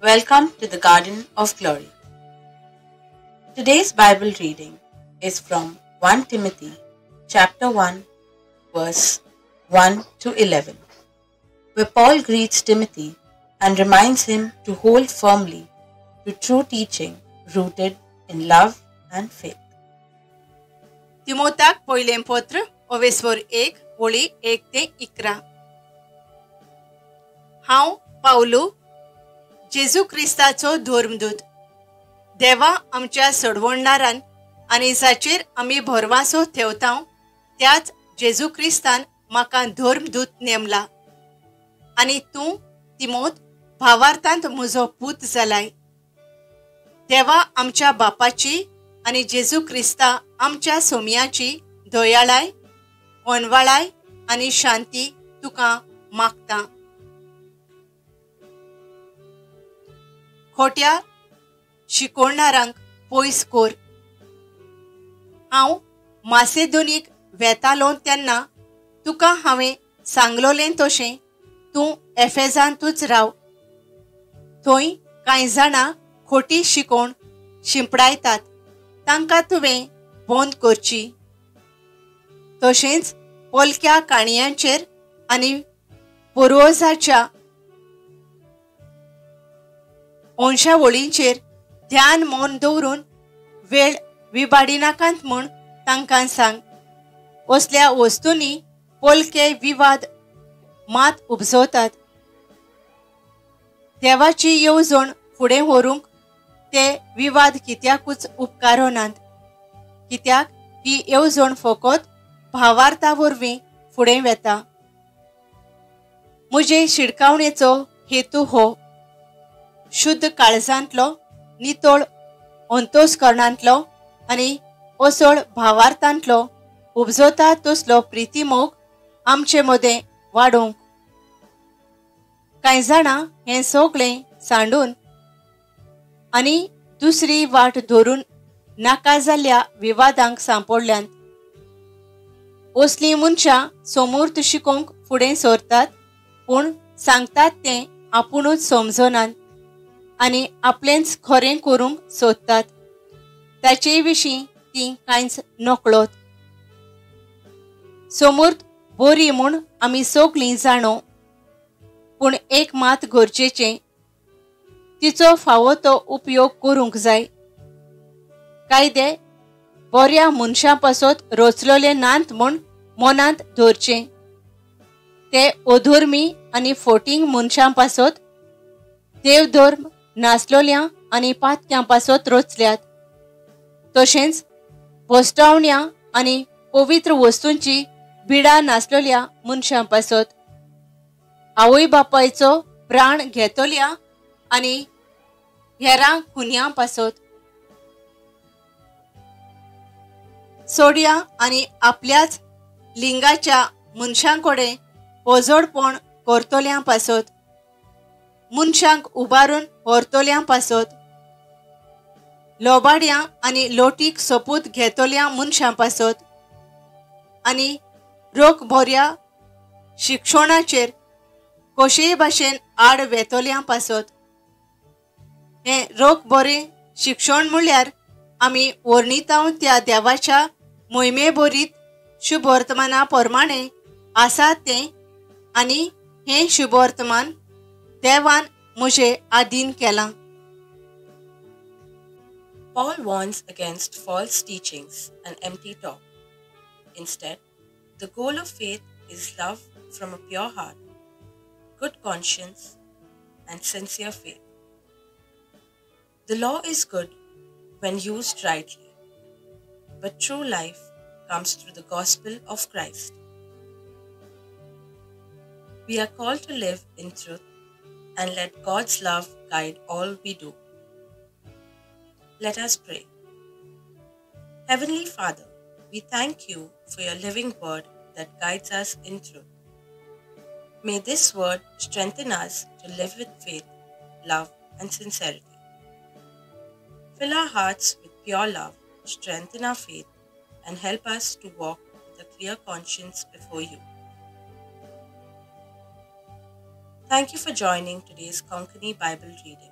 Welcome to the Garden of Glory. Today's Bible reading is from 1 Timothy chapter 1 verse 1 to 11, where Paul greets Timothy and reminds him to hold firmly to true teaching rooted in love and faith. तिमोताक पयलें पत्र ओवेस्वर 1 वळी 1 ते 11. हांव पावलू, जेजू क्रिस्ताचो धर्मदूत, देवा आमच्या सोडवणदारान आनी जाचेर आमी भरवासो थेवता त्याच जेजू क्रिस्तान म्हाका धर्मदूत नेमला आनी तूं तिमोत भावार्थांत म्हजो पूत जालाय. देवा आमच्या बापाची आनी जेजू क्रिस्ता आमच्या सोमयाची दयाळाय, ओनवाळाय आनी शांती तुका मागता. खोट्या शिकोवणारांक पयस कर. हांव मासेदोनीक वेतालो तेन्ना तुका हांवें सांगलोलें तशें तूं एफेजांतूच राव. थंय कांय जाणां खोटी शिकोवण शिंपडायतात, तांकां तुवें बंद करची. तशेंच पोलक्या काणयांचेर आनी पुर्वजाच्या वंशावळींचेर ध्यान मौन दवरून वेळ विबाडिनाकात म्हूण तांकां सांग. असल्या वस्तूंनी पोलके विवाद मात उपजवतात. देवाची येवजण फुडें व्हरूंक ते विवाद कित्याकूच उपकारनात, कित्याक ही येवजण फकत भावार्था वरवीं फुडें वेता. म्हजे शिडकावणेचो हेतू हो शुद्ध काळजांतलो, नितळ अंतस्करणांतलो आनी असळ भावार्थांतलो उपजता तसलो प्रितीमोग आमचे मदें वाडोवंक. कांय जाणां हें सगळें सांडून आनी दुसरी वाट धरून नाका जाल्ल्या विवादांक सांपडल्यांत. असलीं मनशां समूर्त शिकोवंक फुडें सरतात, पूण सांगतात तें आपुणूच समजनात आनी आपलेंच खरें करूंक सोदतात. ताचे विशीं तीं कांयच नकळत. समूर्त बरी म्हूण आमी सगळीं जाणो, पूण एक मात गरजेचें, तिचो फावो तो उपयोग करूंक जाय. कायदे बऱ्या मनशां पासत रचलोले नात म्हूण मनांत धरचें. ते अधर्मी आनी फोटींग मनशां पासत, देवधर्म नासलोल्या आनी पातक्यां पासत रचल्यात. तशेंच भश्टावण्या आनी पवित्र वस्तूंची बिडा नासलोल्या मनशां पासत, आवय बापायचो प्राण घेतल्या आनी हेरां खुन्यां पासत, सोड्या आनी आपल्याच लिंगाच्या मनशां कडेन पोजोडपण करतल्यां पासत, मनशांक उबारून व्हरतल्यां पासत, लोबाड्यां आनी लोटीक सोपूत घेतल्या मनशां पासत आनी रोख भोऱ्या शिक्षणाचेर कशेय भाशेन आड वेतल्यां पासत. हें रोख बरें शिक्षण म्हणल्यार आमी वर्णितांव त्या देवाच्या मोहिमे भरीत शुभवर्तमाना प्रमाणे आसा तें, आनी हें शुभवर्तमान देवान म्हजे आदीन केलां. Paul warns against false teachings and empty talk. Instead, the goal of faith is love from a pure heart, good conscience, and sincere faith. The law is good when used rightly, but true life comes through the gospel of Christ. We are called to live in truth and let God's love guide all we do. Let us pray. Heavenly Father, we thank you for your living word that guides us in truth. May this word strengthen us to live with faith, love, and sincerity. Fill our hearts with pure love, strengthen our faith, and help us to walk with a clear conscience before you. Thank you for joining today's Konkani Bible reading.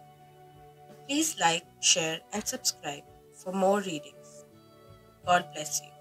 Please like, share, and subscribe for more readings. God bless you.